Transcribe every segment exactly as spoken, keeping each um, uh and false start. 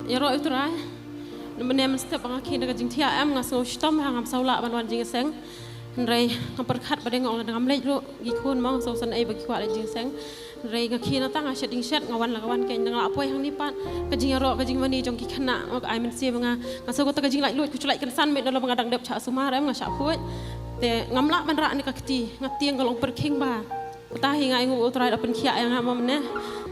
Ïaroh ïa u Trai. Mynne mynstep ba nga khie na ka jingthiah em, nga sngew shitom ha, ngam sngewlah ban wan jingïaseng. Hynrei nga pyrkhat ba dei nga ong lada ngam leit ruh ki khun mo, nga sngewsynei ba ki kwah leit jingïaseng. Hynrei nga khie na tang, nga shet ding shet, nga wan la ka wan, keiñ da nga la poi hangne pat. Ka jingïaroh, ka jingmane jong ki khynnah, ka ai mynsiem ïa nga. Nga sngew kata ka jinglaitluid, ka jinglait kynsan, mynta lada ba nga dang dep shah sumar em, nga shah khuid. Te ngam lah ban rah ne ka kti, nga tieng ka long pyrkhing bha. Kata hi nga ainguh ba u Trai u la pynkhiah ïa nga mo mynne.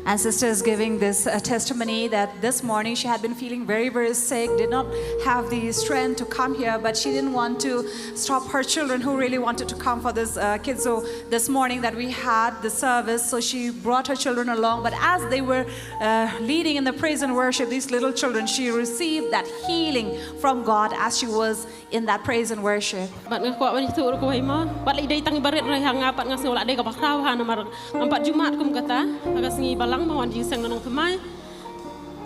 And sister is giving this uh, testimony that this morning she had been feeling very, very sick, did not have the strength to come here, but she didn't want to stop her children who really wanted to come for this uh, kids. So this morning that we had the service, so she brought her children along. But as they were uh, leading in the praise and worship, these little children, she received that healing from God as she was in that praise and worship. Bad nga kwah ban ïathuh ruh kawei mo. Bad lei dei tang i barit, hynrei ha nga pat nga sngew la dei kaba khraw ha, namar ngam pat ju mad kum kata. Ha ka sngi balang ba wan jingïaseng na Nongthymmai,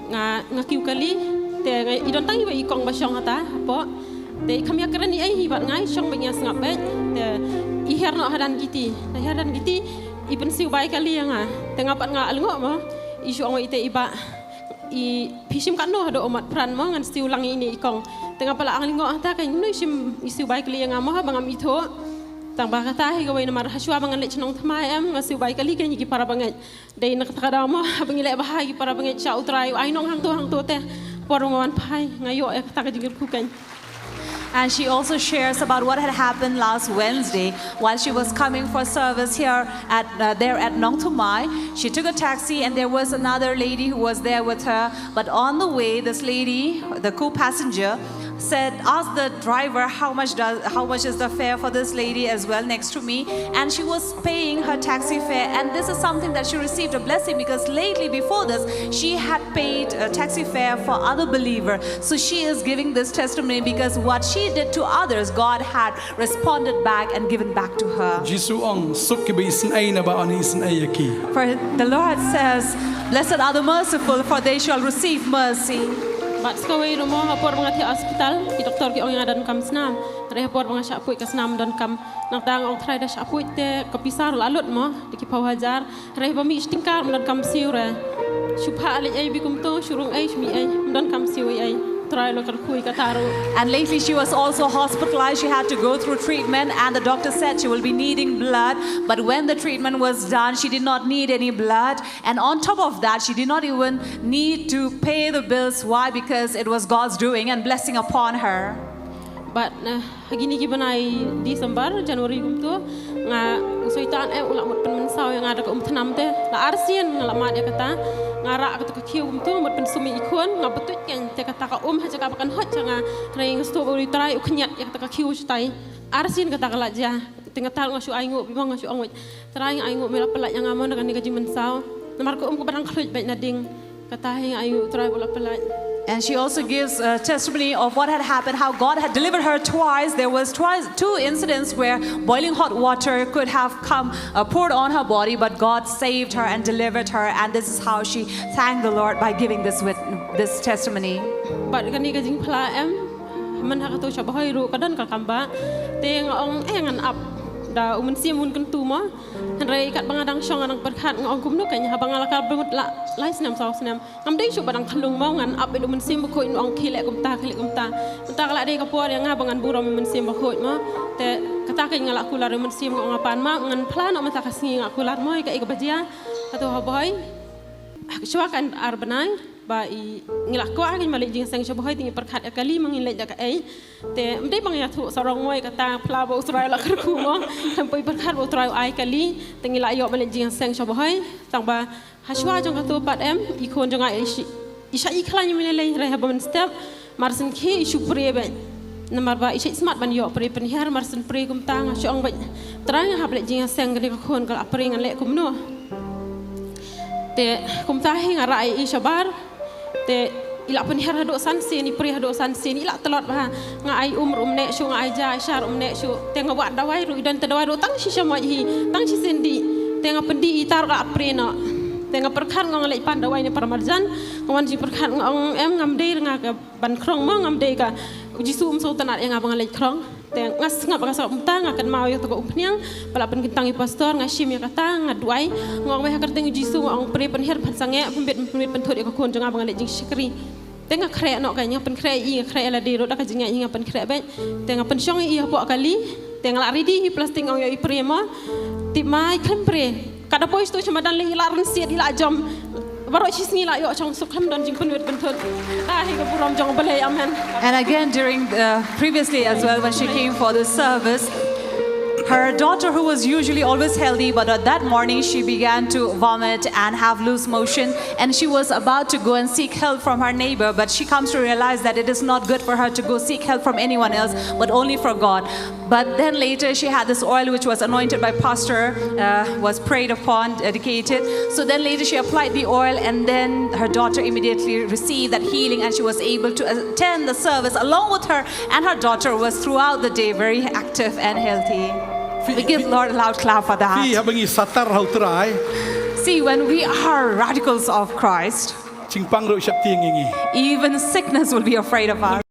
nga, nga kiew kali. Te nga, i don tang iwei i kong ba shong hata hapoh. Te i kham ïakren ei ei hi bad nga, i shong beit, nga sngap beit. Te i hiar noh hadan kiti. Te hiar hadan kiti, i pynsiew bai kali ïa nga. Te nga pat nga la lyngngoh mo. I shu ong ïa i te i bah, i, phi shim katno haduh u mat pran mo, ngan siew lang ïa ine i kong. Te nga pat la lyngngoh hata, keiñ kumno i shim, i siew bai kali ïa nga mo, haba ngam ithuh. Tang ba kata hi kawei, namar hashwa ba ngan leit sha Nongthymmai em, nga siew bai kali keiñ ïa ki para bangeit. Dei na kata ka daw mo, haba ngi leh bha ïa ki para bangeit, sha u Trai u ai nong hangto hangto te. Por ba nga wan phai, nga ïoh ïa kata ka jingkyrkhu keiñ. And she also shares about what had happened last Wednesday while she was coming for service here at uh, there at Nongthymmai. She took a taxi and there was another lady who was there with her. But on the way, this lady, the co-passenger, said, asked the driver, "How much does, how much is the fare for this lady as well next to me?" And she was paying her taxi fare. And this is something that she received a blessing, because lately before this, she had paid a taxi fare for other believer. So she is giving this testimony because what she did to others, God had responded back and given back to her. Jisu ong, "Suk kiba isynei, naba yn isynei ïa ki." For the Lord says, "Blessed are the merciful, for they shall receive mercy." Bad sa kawei ruh mo, ha por ba nga thiah hospital, ki doktor ki ong ïa nga donkam snam. Hynrei ha por ba nga shah puid, ka snam donkam. Nangta nga ong, Trai, da shah puid te ka pisa ruh la lut mo, da ki phew hajar. Hynrei ba mih shi tyngka ruh ym donkam siew re. Shu phah leit ei bad kumto, shu rung ei, shu mih ei, ym donkam siew ei ei. Trai u la kyrkhu ïa kata ruh. And lately she was also hospitalized. She had to go through treatment and the doctor said she will be needing blood. But when the treatment was done, she did not need any blood. And on top of that, she did not even need to pay the bills. Why? Because it was God's doing and blessing upon her. Bad na ha kine ki bnai December, January kumto, nga, u Soitan eh u la mut pynmynsaw ïa nga da ka umthnam te. La arsien nga la mad ïa kata. Nga rah kata ka khiew kumto, mut pynsum ïa i khun, nga btuid keiñ te kata ka um ha jaka ba kan hoid sha nga. Hynrei nga sngewthuh ba u Trai u khñiat ïa kata ka khiew shatai. Arsien kata ka la jia. Te nga tal nga shu ainguh bha mo, nga shu ong, Trai, nga ainguh me la pyllait ïa nga mo na kane ka jingmynsaw. Namar ka um kaba dang khluid beit na ding. Kata hi nga ainguh Trai ba u la pyllait. And she also gives a testimony of what had happened, how God had delivered her twice. There was twice, two incidents where boiling hot water could have come uh, poured on her body, but God saved her and delivered her. And this is how she thanked the Lord by giving this wit- this testimony. Bad kane ka jingphla em, man ha kato sha Bhoi ruh ka don ka kam ba. Te nga ong, eh, ngan ap da u Mynsiem un kyntu mo. Hynrei katba nga dang shong nga dang pyrkhat, nga ong kumno keiñ, haba nga la kar bamut la lai snem saw snem. Ngam dei shuh ba dang khyllung mo, ngan ap ïa u Mynsiem Bakhuid, nga ong khie leh kumta, khie leh kumta. Mynta ka la dei ka por ïa nga ba ngan burom ïa u Mynsiem Bakhuid mo. Te kata keiñ nga la kular ïa u Mynsiem, nga ong, Apa, ma ngan phla noh mynta ka sngi, nga kular mo ïa kaei kaba jia. Kato ha Bhoi. Shuwa kan ar bnai ba i ngi la kwah keiñ ban leit jingïaseng sha Bhoi, te ngi pyrkhat ïa kali ma ngin leit da kaei. Te ym dei ba ngi ïathuh sarong mo ïa kata phla ba u Trai u la kyrkhu mo. Te ym poi pyrkhat ba u Trai u ai kali. Te ngi la ïoh ban leit jingïaseng sha Bhoi. Tang ba ha shuwa jong kato pat em, i khun jong nga i shi, i shait i khlaiñ ïa me lei lei, hynrei haba mynstep mar syn khie i shu prie beit. Namar ba i shait smat ban ïoh prie pynhiar, mar syn prie kumta nga shu ong beit, Trai, nga hap leit jingïaseng, kane ka khun ka la prie, ngan leh kumno. Te kumta hi nga rah ïa i shabar. Te i la pynhiar haduh san sien, i prie haduh san sien, i la tlot bha. Nga ai um ruh um neh shuh, nga ai ja ai sha ruh um neh shuh. Te nga wad dawai ruh, i don te dawai ruh tang shisha moj hi, tang shisien dih. Te nga pyndih i, tar ka la prie noh. Te nga pyrkhat, nga ong, nga leit pan dawai ne paramarjan. Nga wan jingpyrkhat, nga ong, em, ngam dei re nga ka ban khrong mo, ngam dei ka. U Jisu um sngewtynnad ïa nga ba nga leit khrong. Te nga sngap, nga sngap mynta, nga kynmaw ïa kata ka umphniang ba la pynkyntang ïa u pastor, nga shim ïa kata, nga duwai, nga ong, wei ha ka kyrteng u Jisu, nga ong, prie pynhiar, pynsangeh, pynbit pynbit pynthut ïa ka khun jong nga ba ngan leit jingshakri. Te nga khreh noh ka, nga pynkhreh i, nga khreh lade ruh da ka jingngeit i, nga pynkhreh beit. Te nga pynshong i hapoh kali. Te nga la ready hi plastik, ong ïa i pray mo. Tip ma i khlem pray. Ka da poi sha madan lei i la rynsied, i la jam. Baroh shi sngi la ïoh shong suk, khlem don jingpynwit pynthut. Da hi ka burom jong U Blei, amen. And again, during the, previously as well, when she came for the service, her daughter, who was usually always healthy, but at that morning she began to vomit and have loose motion, and she was about to go and seek help from her neighbor, but she comes to realize that it is not good for her to go seek help from anyone else, but only for God. But then later she had this oil which was anointed by pastor, uh, was prayed upon, dedicated. So then later she applied the oil, and then her daughter immediately received that healing, and she was able to attend the service along with her, and her daughter was throughout the day very active and healthy. We give Lord a loud clap for that. Phi haba ngi satar ha U Trai. See, when we are radicals of Christ, jingpang ruh sheptieng ïa ngi. Even sickness will be afraid of us.